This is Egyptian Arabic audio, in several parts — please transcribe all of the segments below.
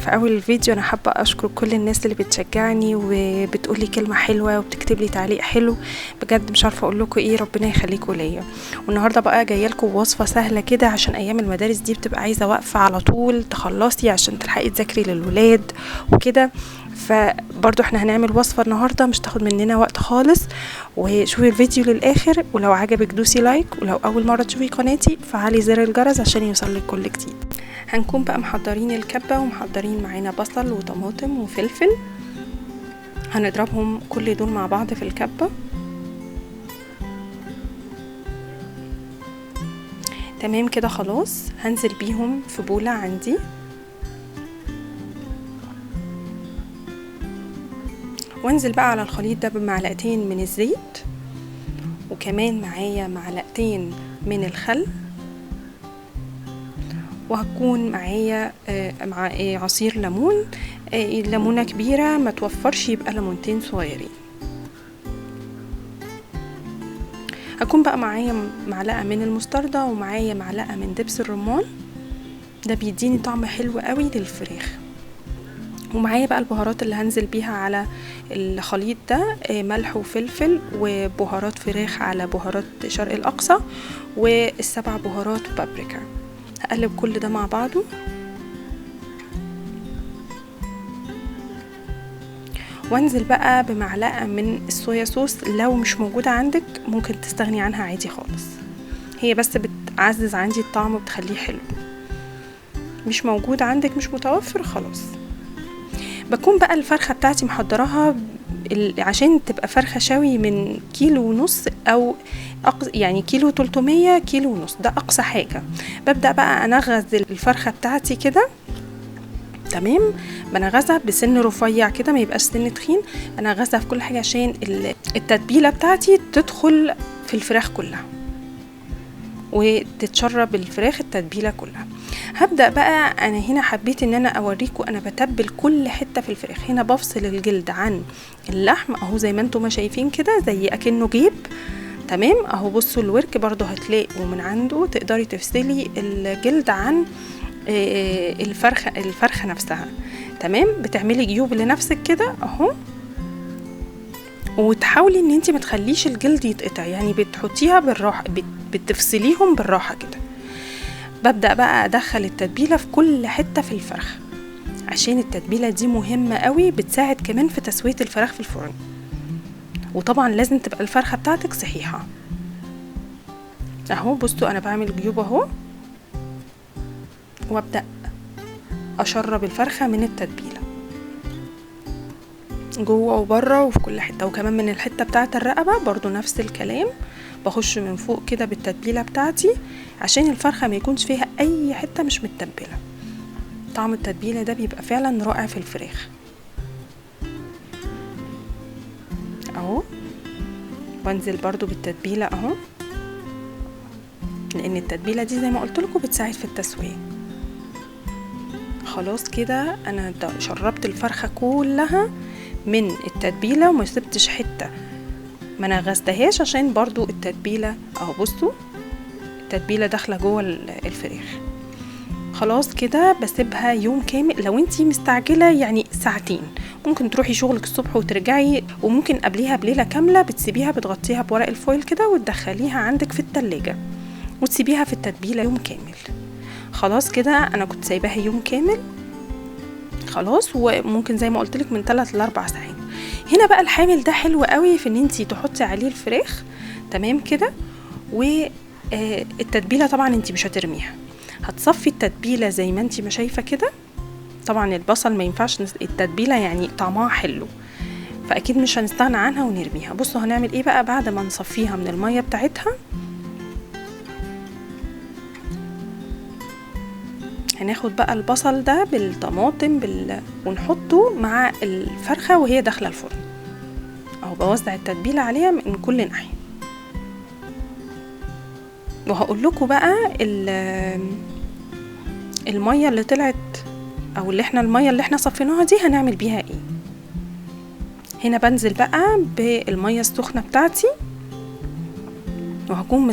في اول الفيديو انا حابة اشكر كل الناس اللي بتشجعني وبتقولي كلمة حلوة وبتكتب لي تعليق حلو، بجد مش عارفه اقول لكم ايه، ربنا يخليكم ليا. والنهارده بقى جاية لكم وصفه سهلة كده، عشان ايام المدارس دي بتبقى عايزه واقفة على طول تخلصي عشان تلحقي تذاكري للولاد وكده. فبرضو احنا هنعمل وصفه النهارده مش تاخد مننا وقت خالص، وشوفي الفيديو للاخر، ولو عجبك دوسي like، ولو اول مرة تشوفي قناتي فعلي زر الجرس عشان يوصلك كل جديد. هنكون بقى محضرين الكبه ومحضرين معانا بصل وطماطم وفلفل، هنضربهم كل دول مع بعض في الكبه. تمام كده خلاص. هنزل بيهم في بوله عندي، وانزل بقى على الخليط ده بمعلقتين من الزيت، وكمان معايا معلقتين من الخل، وهكون معايا مع عصير ليمون، ليمونه كبيرة ما توفرش يبقى ليمونتين صغيرين. هكون بقى معايا معلقه من المستردة، ومعايا معلقه من دبس الرمان، ده بيديني طعم حلو قوي للفراخ. ومعايا بقى البهارات اللي هنزل بيها على الخليط ده، ملح وفلفل وبهارات فراخ على بهارات شرق الاقصى والسبع بهارات وبابريكا. هقلب كل ده مع بعضه، وانزل بقى بمعلقه من الصويا صوص. لو مش موجودة عندك ممكن تستغني عنها عادي خالص، هي بس بتعزز عندي الطعم وبتخليه حلو. مش موجود عندك، مش متوفر، خلاص. بكون بقى الفرخه بتاعتي محضراها عشان تبقى فرخة شوي من 1.5 كيلو او يعني 1.3 كيلو، 1.5 كيلو، ده اقصى حاجة. ببدا بقى انغز الفرخه بتاعتي كده، تمام. بنغزها بسن رفيع كده، ما يبقاش سن تخين، انغزها في كل حاجة عشان التتبيله بتاعتي تدخل في الفراخ كلها وتتشرب الفراخ التتبيله كلها. هبدا بقى انا هنا حبيت ان انا اوريكم انا بتبل كل حتة في الفراخ. هنا بفصل الجلد عن اللحم اهو، زي ما انتم ما شايفين كده، زي اكنه جيب، تمام اهو. بصوا الورك برضو هتلاقوا من عنده تقدري تفصلي الجلد عن الفرخه نفسها، تمام. بتعملي جيوب لنفسك كده اهو، وتحاولي ان انت ما تخليش الجلد يتقطع، يعني بتحطيها بالراحة، بتفصليهم بالراحة كده. ببدأ بقى ادخل التتبيله في كل حتة في الفرخه، عشان التتبيله دي مهمة قوي، بتساعد كمان في تسويه الفراخ في الفرن. وطبعا لازم تبقى الفرخه بتاعتك صحيحه اهو. بصوا انا بعمل جيوب اهو، وابدأ اشرب الفرخه من التتبيله جوه وبره وفي كل حتة، وكمان من الحتة بتاعه الرقبة برضو نفس الكلام، بخش من فوق كده بالتتبيله بتاعتي عشان الفرخه ما يكونش فيها اي حتة مش متبله. طعم التتبيله ده بيبقى فعلا رائع في الفراخ اهو. بنزل برضو بالتتبيله اهو، لان التتبيله دي زي ما قلت لكم بتساعد في التسوية. خلاص كده انا شربت الفرخه كلها من التتبيله وما سبتش حتة ما نغزتهاش، عشان برضو التتبيله اهو. بصوا التتبيله داخله جوه الفراخ. خلاص كده بسيبها يوم كامل. لو انتي مستعجلة يعني ساعتين، ممكن تروحي شغلك الصبح وترجعي، وممكن قبليها بليلة كاملة بتسيبيها، بتغطيها بورق الفويل كده وتدخليها عندك في التلاجة وتسيبيها في التتبيله يوم كامل. خلاص كده انا كنت سايباها يوم كامل خلاص، وممكن زي ما قلت لك من 3 ل 4 ساعات. هنا بقى الحامل ده حلو قوي في ان انتي تحطي عليه الفراخ، تمام كده. والتتبيله طبعا انتي مش هترميها، هتصفي التتبيله زي ما انتي ما شايفه كده. طبعا البصل ما ينفعش، التتبيله يعني طعمها حلو، فاكيد مش هنستغنى عنها ونرميها. بصوا هنعمل ايه بقى بعد ما نصفيها من المية بتاعتها. هناخد بقى البصل ده بالطماطم ونحطه مع الفرخة وهي داخلة الفرن اهو. بوزع التتبيلة عليها من كل ناحية. وهقول لكم بقى المية اللي طلعت او اللي احنا المية اللي احنا صفيناها دي هنعمل بيها ايه. هنا بنزل بقى بالمية السخنة بتاعتي، وهكون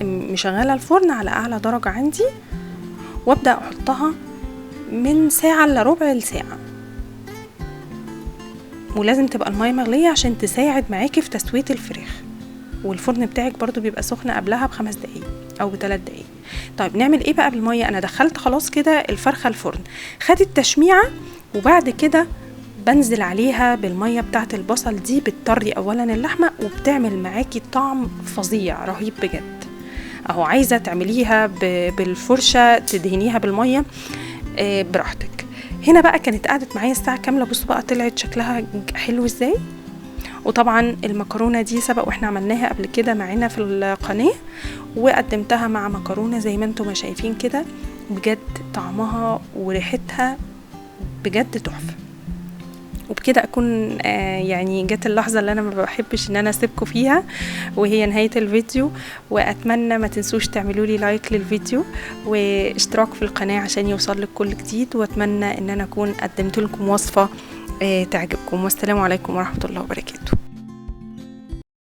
مشغلة الفرن على اعلى درجة عندي، وابدأ احطها من ساعة الا ربع لساعة، ولازم تبقى المية مغليه عشان تساعد معاكي في تسويه الفراخ. والفرن بتاعك برضو بيبقى سخن قبلها ب5 دقايق او ب3 دقايق. طيب نعمل ايه بقى بالمية؟ انا دخلت خلاص كده الفرخه الفرن، خدت تشميعه، وبعد كده بنزل عليها بالمية بتاعه البصل دي. بتطري اولا اللحمة وبتعمل معاكي طعم فظيع رهيب بجد. اهو عايزه تعمليها بالفرشه تدهنيها بالمية براحتك. هنا بقى كانت قعدت معايا الساعة كاملة، بصوا بقى طلعت شكلها حلو ازاي. وطبعا المكرونه دي سبق واحنا عملناها قبل كده معانا في القناة، وقدمتها مع مكرونه زي ما انتم ما شايفين كده، بجد طعمها وريحتها بجد تحفة. وبكده اكون يعني جت اللحظة اللي انا ما بحبش ان انا اسيبكم فيها، وهي نهاية الفيديو. واتمنى ما تنسوش تعملوا لي لايك للفيديو واشتراك في القناة عشان يوصل لك كل جديد، واتمنى ان انا اكون قدمت لكم وصفه تعجبكم. والسلام عليكم ورحمة الله وبركاته.